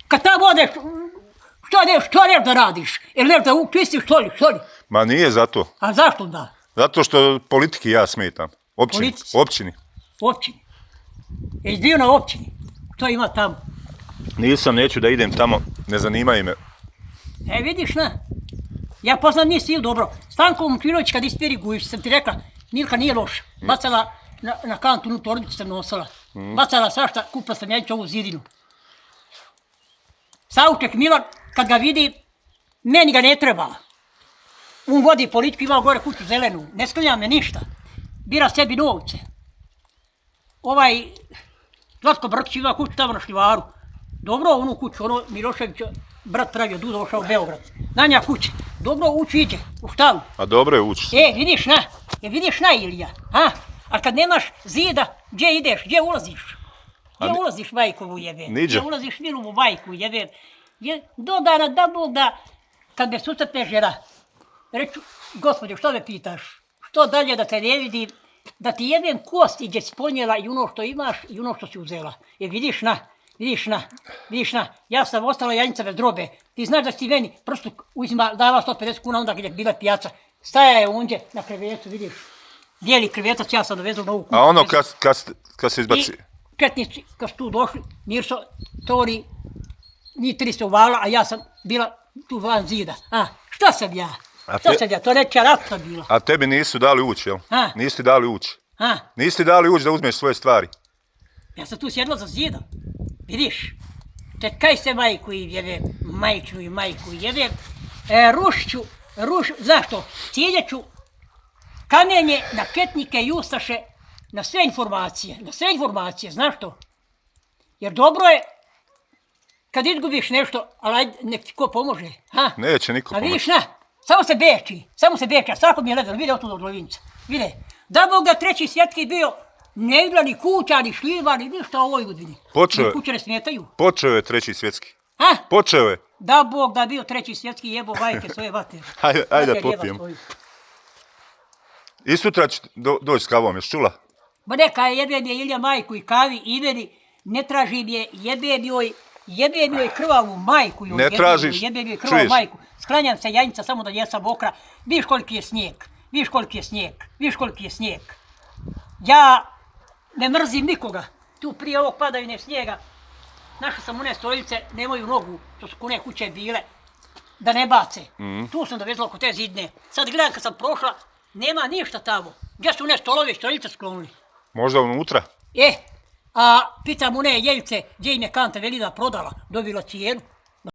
Kad tamo odeš, što neš da radiš? Jer neš da čistiš, što li? Ma nije zato. A zašto da? Zato što politiki ja smetam. Općini. Općini. Jesi bio na općini? Što ima tamo? Nisam, neću da idem tamo, ne zanimaju me. Vidiš, na. Ja poznam nije stil dobro. Stanko Momčinović kad ispiri Gujić, sam ti rekla, Milka nije loša. Bacala na kantu, u torbicu sam nosila. Bacala svašta, kupila sam jajić ovu zidinu. Sauček Milan, kad ga vidi, meni ga ne treba. On vodi politiku, ima gore kuću zelenu, ne sklanja me ništa. Bira sebi novce. Ovaj Zlatko Brkić ima kuću tamo na Šljivaru. Dobro, onu kuću, ono Milošević, brat pravio, tu došao u Beograd. Na nja kuće. Dobro, ući iđe, u štalu. A dobro je ući. Vidiš na Ilija, a? A kad nemaš zida, gdje ideš, gdje ulaziš? Gdje ulaziš majkovu jebe? Niđe. Gdje ulaziš Milovu majku jebe? Do dana, da Bog da, kad me susretne žena, reću, gospode, što me pitaš? Što dalje da te ne vidim, da ti jebem kosti gdje si ponijela i ono što imaš i ono što si uzela. Vidiš na, ja sam ostala janjica bez drobe. Ti znaš da si ti meni prstu uzima, dava 150 kuna onda kad je bila pijaca. Staja je ondje na krevetu, vidiš. Dijeli krevetac, ja sam dovezao novu kuću. A ono kad se izbaci? I četnici, kad su tu došli, Mirso, Tori, njih 300 uvala, a ja sam bila tu van zida. Šta sam ja? To neća ratna bila. A tebi nisu dali ući, jel? Nisi ti dali ući. Nisi ti dali ući da uzmeš svoje stvari. Ja sam tu sjedla za zidom. Vidiš, čekaj se majku i jebem, majčinu i majku i jebem. Zašto? Ciljeću kamenje na četnike i ustaše na sve informacije, znaš to? Jer dobro je kad izgubiš nešto, ali nek ti ko pomože, ha? Neće niko pomoći. A vidiš, samo se beči, a svako mi je ledan, vide otud od Lovinca, vide. Da Bog da treći svjetski bio, ne vidla ni kuća, ni šljiva, ni ništa u ovoj godini. Ni kuće ne smetaju. Počeo je treći svjetski. Ha? Počeo je. Da Bog da bio treći svjetski jebo bajke svoje vatere. Ajde da popijem. I sutra ću doći s kavom, jesi čula? Ba neka jebem je Ilja majku i kavi i meni, ne tražim je, jebem joj krvavu majku. Ne tražiš, jebem joj krvavu majku. Sklanjam se janjica samo da jesam mokra. Viš koliki je snijeg. Ja ne mrzim nikoga. Tu prije ovog padavine snijega, našao sam one stoljice, nemaju nogu, to su kune kuće bile, da ne bace. Tu sam dovezla oko te zidne. Sad gledam kad sam prošla, nema ništa tamo. Gdje su one stoljice sklonili? Možda unutra? A pitam one jeljice, gdje im je kanta velina prodala, dobila cijenu.